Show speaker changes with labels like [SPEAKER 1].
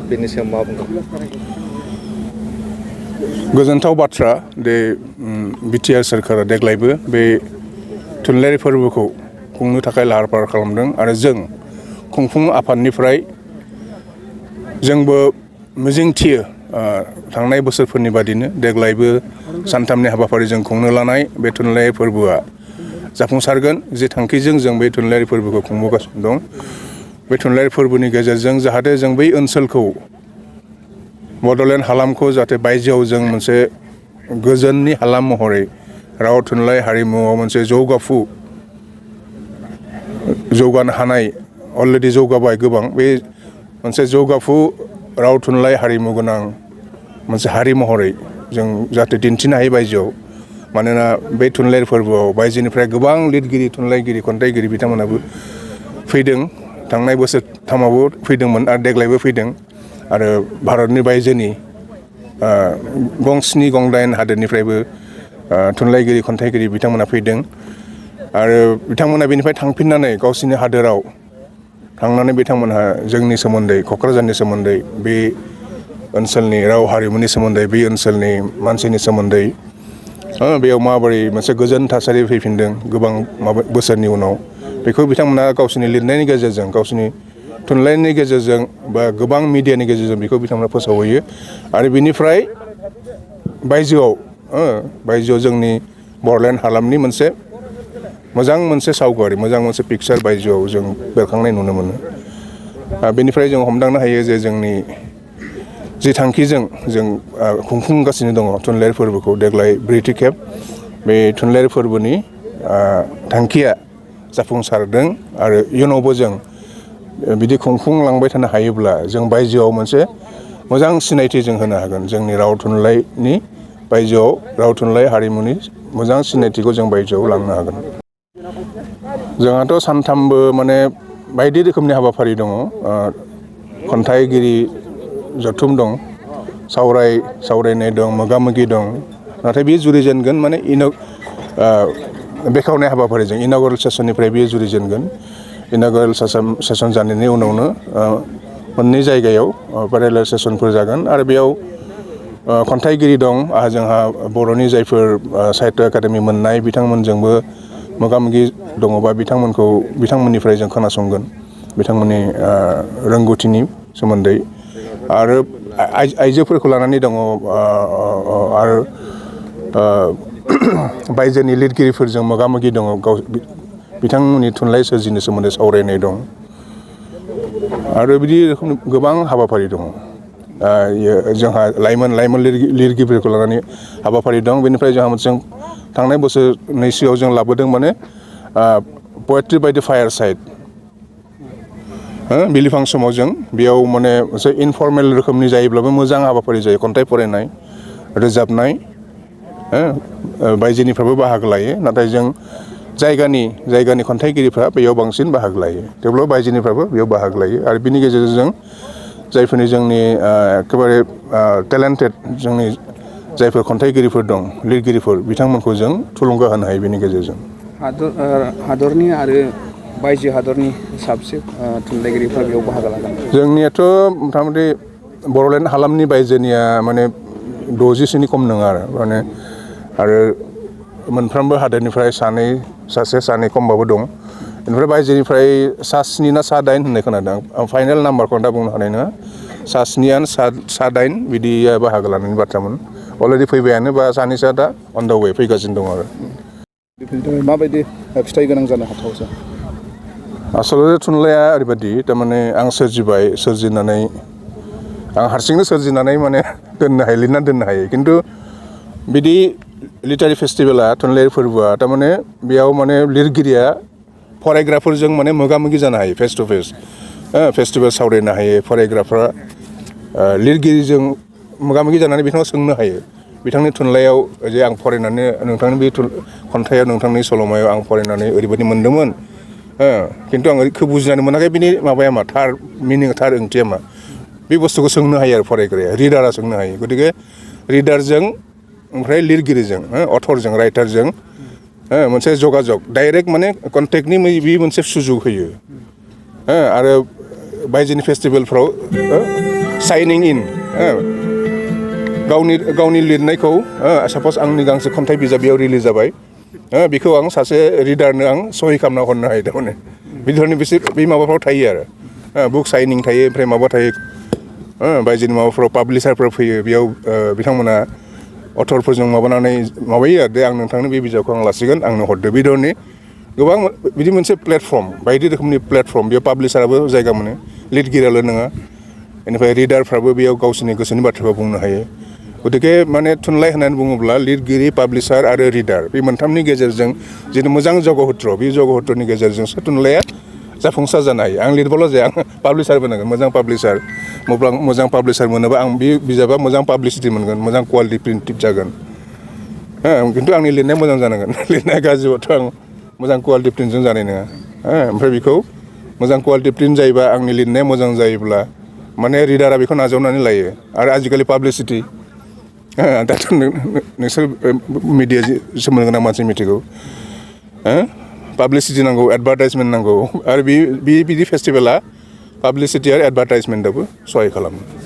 [SPEAKER 1] बेनि सायाव मा बुंगोन?
[SPEAKER 2] गोजोनथाव बाथ्रा दे बिटिआर सोरखारा देग्लायबो बे थुनलाइयारि फोरबोखौ खुंनो थाखाय लाहार फाहार खालामदों आरो जों खुंफुं आफादनिफ्राय जोंबो मिजिंथियो थांनाय बोसोरफोरनि बादिनो देग्लायबो सानथामनि हाबाफारिजों खुंनो लानाय बे थुनलाइयारि फोरबोआ जाफुंसारगोन जे थांखिजों जों बे थुनलाइयारि फोरबोखौ खुंबोगासिनो दं। बे थुनलाइयारि फोरबोनि गेजेरजों जाहाथे जों बै ओनसोलखौ बड'लेण्ड हालामखौ जाहाथे बायजोआव जों मोनसे गोजोननि हालाम महरै राव थुनलाइ हारिमुआव मोनसे जौगानो हानाय अलरेडि जौगाबाय गोबां बे मोनसे जौगाफु राव थुनलाइ हारिमु गोनां मोनसे हारि महरै जों जाहाथे दिन्थिनो हायो बायजोआव। मानोना बे थुनलाइयारि फोरबोआव बायजोनिफ्राय गोबां लिरगिरि थुनलाइगिरि खन्थाइगिरि बिथांमोनाबो फैदों। थांनाय बोसोरथामावबो फैदोंमोन आरो देग्लायबो फैदों आरो भारतनि बायजोनि गं 7 गं 8 हादोरनिफ्रायबो थुनलाइगिरि खन्थाइगिरि बिथांमोना फैदों आरो बिथांमोना बेनिफ्राय थांफिननानै गावसिनि हादोराव थांनानै बिथांमोनहा जोंनि सोमोन्दै क'क्राझारनि सोमोन्दै बे ओनसोलनि राव हारिमुनि सोमोन्दै बे ओनसोलनि मानसिनि सोमोन्दै बेयाव माबोरै मोनसे गोजोन थासारि फैफिनदों गोबां बोसोरनि उनाव बेखौ बिथांमोना गावसिनि लिरनायनि गेजेरजों गावसिनि थुनलाइनि गेजेरजों बा गोबां मिडियानि गेजेरजों बेखौ बिथांमोना फोसावहैयो आरो बिनिफ्राय बायजोआव जोंनि बड'लेण्ड हालामनि मोजां मोनसे सावगारि मोजां मोनसे पिकचार बायजोआव जों बेरखांनाय नुनो मोनो। बेनिफ्राय जों हमदांनो हायो जे जोंनि जि थांखिजों जों खुंफुंगासिनो दङ थुनलाइयारि फोरबोखौ देग्लाय 4थि खेब बे थुनलाइयारि फोरबोनि थांखिया जाफुंसारदों आरो इयुनावबो जों बिदि खुंफुंलांबाय थानो हायोब्ला जों बायजोआव मोनसे मोजां सिनायथि जों होनो हागोन। जोंनि राव थुनलाइनि बायजोआव राव थुनलाइ हारिमुनि मोजां सिनायथिखौ जों बायजोआव लांनो हागोन। जोंहाथ' सानथामबो माने बायदि रोखोमनि हाबाफारि दङ। खन्थाइगिरि जथुम दं, सावरायनाय दं, मोगा मोगि दं। नाथाय बेयो जुरिजेनगोन माने बेखेवनाय हाबाफारिजों इन'ग्रेल सेसननिफ्राय बेयो जुरिजेनगोन। इन'ग्रेल सेसन जानायनि उनावनो मोननै जायगायाव पेरेलेल सेसनफोर जागोन आरो बेयाव खन्थाइगिरि दं जोंहा बर'नि जायफोर साहित्य एकाडेमि मोननाय बिथांमोनजोंबो मोगा मोगि दङबा बिथांमोननिफ्राय जों खोनासंगोन बिथांमोननि रोंगौथिनि सोमोन्दै आरो आइजोफोरखौ लानानै दङ आरो बायजोनि लिरगिरिफोरजों मोगा मोगि दङ बिथांमोननि थुनलाइ सोरजिनो सोमोन्दै सावरायनाय दं आरो बिदि रोखोमनि गोबां हाबाफारि दङ। जोंहा लाइमोन लिरगिरिफोरखौ लानानै हाबाफारि दं। बेनिफ्राय जोंहा मोनसे थांनाय बोसोरनैसोआव जों लाबोदों माने poetry by the fire side बिलिफां समाव जों बेयाव माने मोनसे इनफर्मेल रोखोमनि जायोब्लाबो मोजां हाबाफारि जायो। खन्थाइ फरायनाय, रोजाबनाय, बायजोनिफ्राबो बाहागो लायो नाथाय जों जायगानि खन्थाइगिरिफ्रा बेयाव बांसिन बाहागो लायो। थेवब्लाबो बायजोनिफ्राबो बेयाव बाहागो लायो आरो बिनि गेजेरजों जायफोरनि जोंनि एखेबारे टेलेन्टेड जोंनि जायफोर खन्थाइगिरिफोर दं लिरगिरिफोर बिथांमोनखौ जों थुलुंगा होनो हायो बेनि गेजेरजों।
[SPEAKER 3] हादरनि आरो बायजो हादरनि साबसे थुनलाइगिरिफ्रा बेयाव बाहागो लागोन?
[SPEAKER 2] जोंनियाथ' मथामथि बड'लेण्ड हालामनि बायजोनिया माने 60सोनि खम नङा आरो मोनफ्रोमबो हादोरनिफ्राय सासे सानै खमबाबो दं। बेनिफ्राय बायजोनिफ्राय 7 ना 8 होननाय खोनादों आं फाइनेल नाम्बारखौ दा बुंनो हानाय नङा। 7 8 बिदिया बाहागो लानायनि बाथ्रामोन। अलरेडि फैबायानो बा सानैसोआ दा अन दा वे फैगासिनो दं आरो।
[SPEAKER 3] बेफोरनि थाखाय माबायदि फिथाइ गोनां जानो हाथावसो?
[SPEAKER 2] आसलथे थुनलाइया ओरैबायदि थारमाने आं सोरजिनानै आं हारसिंनो सोरजिनानै माने लिरनानै दोननो हायो खिन्थु बिदि लिटारि फेस्टिभेला थुनलाइयारि फोरबोआ थारमाने बेयाव माने लिरगिरिया फरायग्राफोरजों माने मोगा मोगि जानो हायो फेस टु फेस। फेस्टिभेल सावरायनो हायो फरायग्राफ्रा लिरगिरिजों मोगा मोगि जानानै बिथाङा सोंनो हायो बिथांनि थुनलाइयाव जे आं फरायनानै नोंथांनि बे खन्थाइयाव नोंथांनि सल'मायाव आं फरायनानै ओरैबायदि मोनदोंमोन खिन्थु आं ओरैखौ बुजिनानै मोनाखै बिनि माबाया मा थार ओंथिया मा बे बुस्थुखौ सोंनो हायो आरो फरायग्राया रिडारा सोंनो हायो। गतिके रिडारजों ओमफ्राय लिरगिरिजों अथरजों राइटारजों मोनसे जगाजग डाइरेक्ट माने कन्टेक्टनि बे मोनसे सुजुग होयो। आरो बायजोनि फेस्टिभेलफ्राव साइनिं इन गावनि लिरनायखौ साप'ज आंनि गांसे खन्थाइ बिजाब बेयाव रिलिज जाबाय बेखौ आं सासे रिडारनो आं सहि खालामना हरनो हायो थारमाने बिदिनो बिसोर बे माबाफ्राव थायो आरो बुक साइनिं थायो ओमफ्राय माबा थायो बायजोनि माबाफ्राव पाब्लिसारफोर फैयो बेयाव बिथांमोना अथरफोरजों माबानानै माबायो आरो दे आं नोंथांनो बे बिजाबखौ आं लासिगोन आंनो हरदो बे धरनि गोबां बिदि मोनसे प्लेटफर्म बायदि रोखोमनि प्लेटफर्म बेयाव पाब्लिसाराबो जायगा मोनो लिरगिरियाल' नङा बेनिफ्राय रिडारफ्राबो बेयाव गावसोरनि गोसोनि बाथ्राखौ बुंनो हायो गतिके माने थुनलाइ होननानै बुङोब्ला लिरगिरि पाब्लिसार आरो रिडार बे मोनथामनि गेजेरजों जिथु मोजां जगहत्र बे जगहत्रनि गेजेरजोंसो थुनलाइया जाफुंसार जानो हायो आं लिरबाल' जाया आं पाब्लिसारबो नांगोन मोजां पाब्लिसार मोनोबा आं बे बिजाबा मोजां पाब्लिसिटि मोनगोन मोजां कुवालिटि प्रिन्टेड जागोन खिन्थु आंनि लिरनाया मोजां जानांगोन लिरनाया गाज्रिबाथ' आं मोजां कुवालिटि प्रिन्टजों जानाय नङा ओमफ्राय बेखौ मोजां कुवालिटि प्रिन्ट जायोबा आंनि लिरनाया मोजां जायोब्ला माने रिडारा बेखौ नाजावनानै लायो आरो आजिखालि पाब्लिसिटि दाथ' नोंसोर मिडिया सोमोन्दो गोनां मानसि मिथिगौ पाब्लिसिटि नांगौ एडभार्टाइजमेन्ट नांगौ आरो बिदि फेस्टिभेला पाब्लिसिटि आरो एडभार्टाइजमेन्टआबो सहाय खालामो